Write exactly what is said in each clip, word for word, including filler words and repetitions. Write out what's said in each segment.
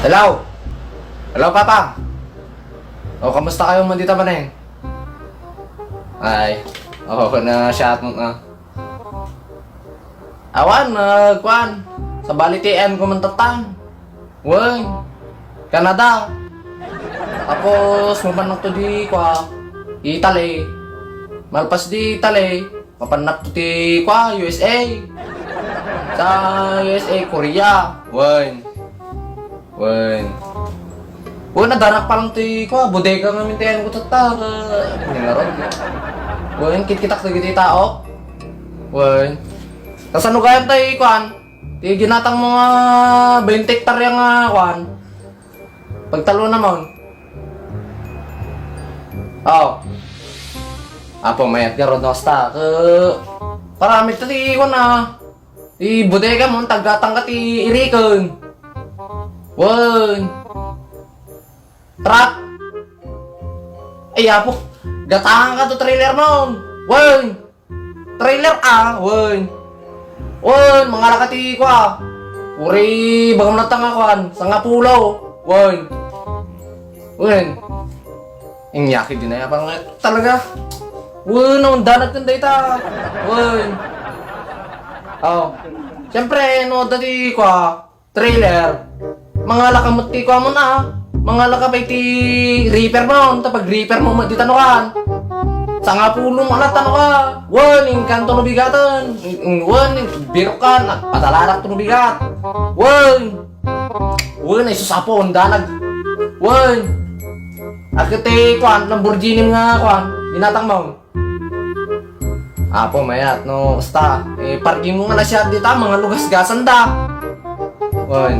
Hello? Hello, Papa? O, kamusta kayo man dita, Maneng? Ay, oo, na-shot mo, ah. Awan, ah, kuan. Sa balitian ko man tatan. Wen, Canada. Tapos, mapannak to di, kwa, Italy. Malpas di Italy, mapannak to ti, kwa, U S A. Sa U S A, Korea. Wen. Wen. Wen, nadarak pa lang ti, kwa, bodega nga mintian ko tatta. Ningarod. Wen, kitkitak dagiti tao. Wen. Kasano gayam tay, kwan? Ti ginatang mo nga twenty hektarya nga, kwan? Pagtalonamon. Oh. Apo, mayat garod no, hasta. Ke, paramit ti, kwan, ah. Ti bodega mo, taggatang ka ti iriken. Wen. Truck. Ay, apo. Gatangan ka to trailer mo. Wen. Trailer, ah, wen. Wen, mangala ka ti, kwa. Uri, bagam natang, kwan. Sangapulo. Wen. Wen. Inyaki din ay apang talaga. Wen, ang danag kang dayta. Wen. Oh. Siyempre, no, dati, kwa, trailer. Mangala ka met ti kuamon, ah. Mangala ka pay ti reefer mo, ta pag reefer mo met di tanukan. Sangapulo mo alat tanuka. Wen, inkanto no bigaten. In, in, wen, birukan, patalarak to no bigat. Wen. Wen, ay sus, apo, ang danag. Wen. Akit ti kuan, Lamborghini nga kuan, ginatang mo. Apo, mayat, no, basta, eh, parking mo nga na siya dita, mga lugasgasan da. Wen.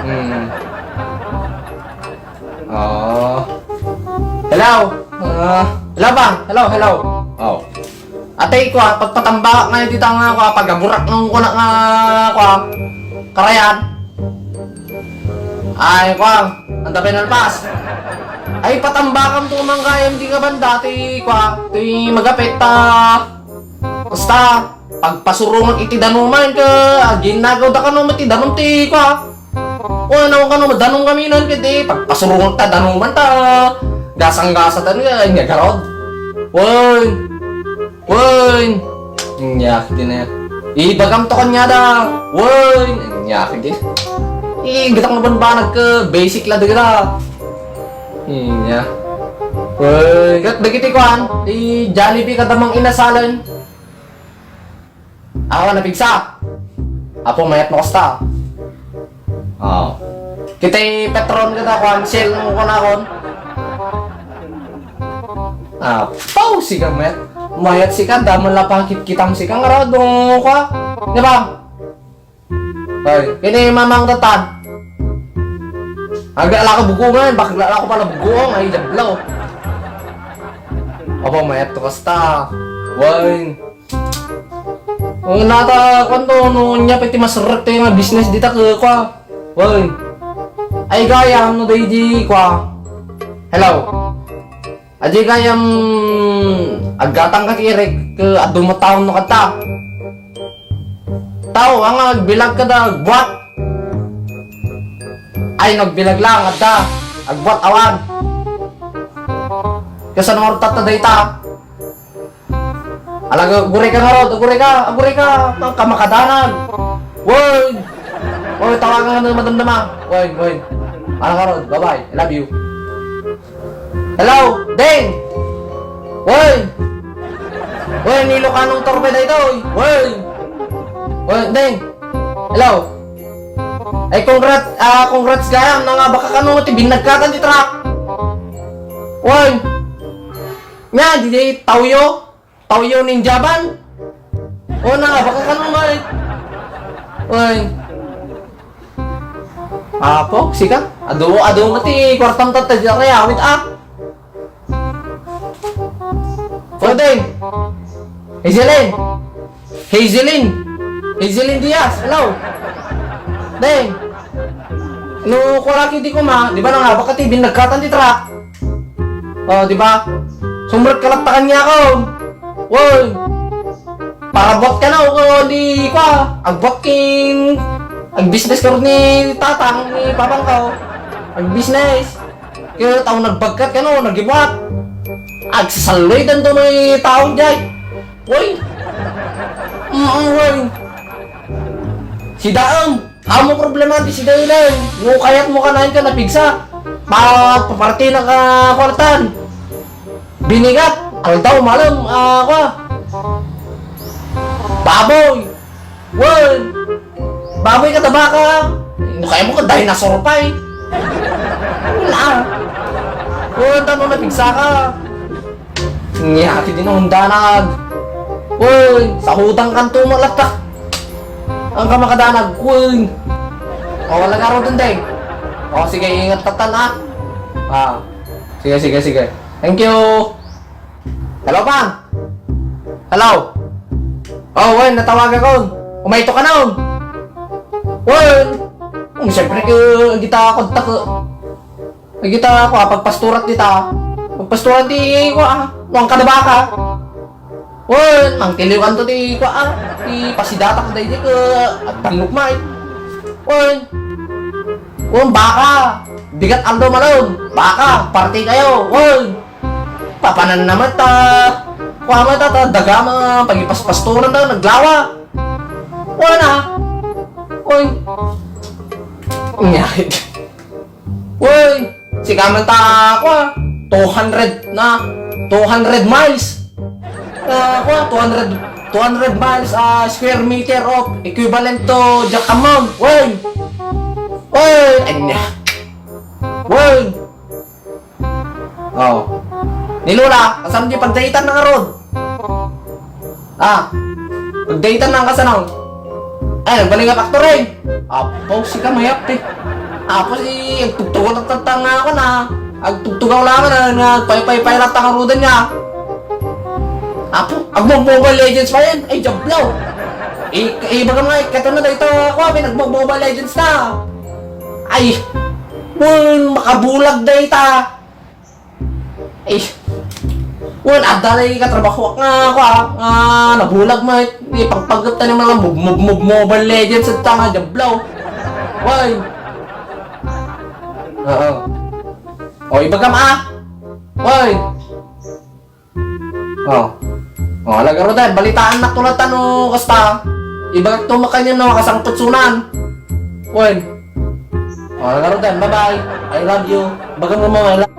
Hmm. Oh. Hello? Ah, hello ba? Hello, hello. Oh. Ate, kwa, pagpatambak nga dita nga, kwa, pagaburak nung kuna nga, kwa, karayan. Ay, kwa, anta pinalpas. Ay, patambakam to man kayam di nga banda, ti, kwa, ti magapit, ta. Basta, pagpasurungan iti danuman, ka, aginagaw da kano, ti danum, ti, kwa. O, ano, kano, danum kami nun, kadi, pagpasurungan ta, danuman ta. Gasang-gasa ta, nga, nga garod. Wen. Wen! Inya, di na. Ibagam to kanya da. Wen! Inya, di. Igatak na banbanag ka. Basic la daga. Inya. Wen! Kat dagiti kuan, ti Jollibee kadamang inasalan. Awa, napigsa. Apo, mayat mo kasta. Oh. Kitay Petron kada kuan, Shell mo kunakon. Ah, pau sika, met. Mayat sika, damon la pakitkitam sika, ngarado ka. Di ba? Ay, kini mamang tatan. Aga la ka bugungan, bakla la ko pala bugungan, ay, jablaw. Aba, mayat to kasta. Wine. Ang nata, kwanto, no, nya, pwede masarap tayo nga business dita, ke, kwa. Wine. Ay, gayam, no, day di, kwa. Hello. Adi gayam, aggatang ka ti irek, ke, adu mo taon no kanta. Tao, ang agbilag ka da, agbuat. Ay, nagbilag lang, adda. Agbuat, awan. Kasano mo tatta dayta? Alaga, gure ka nga rod, gure ka, gure ka, ka, kamakadanan. Woy! Woy, tawagan ka na madamdama. Woy, woy. Ala ka rod, bye-bye. I love you. Hello, Ding! Woy! Woy, ni Ilocano torpe daytoy. Woy! Woy, Ding! Hello! Ay, congrats, ah, congrats gayam, nangabak ka kano ti binagkatan ti truck. Woy! Nya, di, di, tawyo? Tawyo ninjaban? O, na, baka ka naman. Oy. Apo, sika? Adu, adu mo ti kwartam tatta di kaya awit, ah. Pwede. Hazelin. Hazelin. Hazelin Diaz. Hello. Deng. No, kuraki di kuma. Di ba nangabak ka ti binagkatan ti truck? Oh, di ba? Sumrek ka lang ta kanya ko. Woy! Parabot ka na, o, di kwa. Agbot king Agbisnes ka rod ni tatang, ni papangko. Agbisnes. Kaya tao nagbagkat kano, nagibuak. Agsasalloy danto may tao jay. Woy. Mm, woy. Sidaem. Amo problema ti sidaen. Ngo kayat mo kanayon ka napigsa. Pa, paparti na ka kwartan. Binigat. Aldaw, malem, ah, kwa. Baboy. Wen. Baboy ka, tabaka. No kaya mo ka, dinosaur pa eh. Wala. Wen, tano napigsa ka. Nya, ti di naundanag. Wen, sa hudang kanto mo latta. Ang ka makadanag, wen. O, wala ka ron, Tundeng. O, sige, ingat ka tan, ha? Ah. Sige, sige, sige. Thank you. Hello, Pang? Hello? Oh, wen, natawag ako. Umayto ka na, oh. Wen. Um, siyempre, kita kontak ko. Kita ko, ah, pagpasturat dita. Pagpasturat di ko, ah. Nuang ka na ba ka? Wen, mangtiliw kanto ti ko, ah. Ti pasidatak daydi ko, at panlukmay. Wen. Wen, baka. Bigat aldo malem. Baka, party kayo. Wen. Papanan na met ta. Kua met ta, ta, daga mga pagipaspasturan ta, naglawa. Wala na. Oy. Uy. Sika man ta, kua, two hundred na, two hundred miles. Ah, kua, two hundred, two hundred miles, ah, square meter of equivalent to Jack Amount. Uy. Uy. Anya. Uy. Oh. Ni Lola, kasano di pagdaitan na ngarud? Ah. Pagdaitan na kasano? Ay, nagbalik nga factory. Apo, sika mayap eh. Apo, si, agtugtugaw na tata nga ako na. Agtugtugaw lang na, nga paypay-pay lang tangarudan niya. Apo, agmo-Mobile Legends pa yan. Ay, jablaw. I, ibaga nga, ikato na dito ako, abi, nagmo-Mobile Legends na. Ay, wen, makabulag dayta. Eh, wen, adda lay katrabahoak nga, kua, nga nabulag met. Ipagpagkep tayo mga mob, mob, mob, Mobile Legends at tanga, jablaw. Wen. Oo. O, ibagam, ah. Wen. Oh. Oh, ala garo dan, balitaan na tulad tano kasta. Ibagak to makanyan no, kasangpet sunan. Wen. Oh, ala garo dan, bye-bye. I love you. Baga mo mo, I love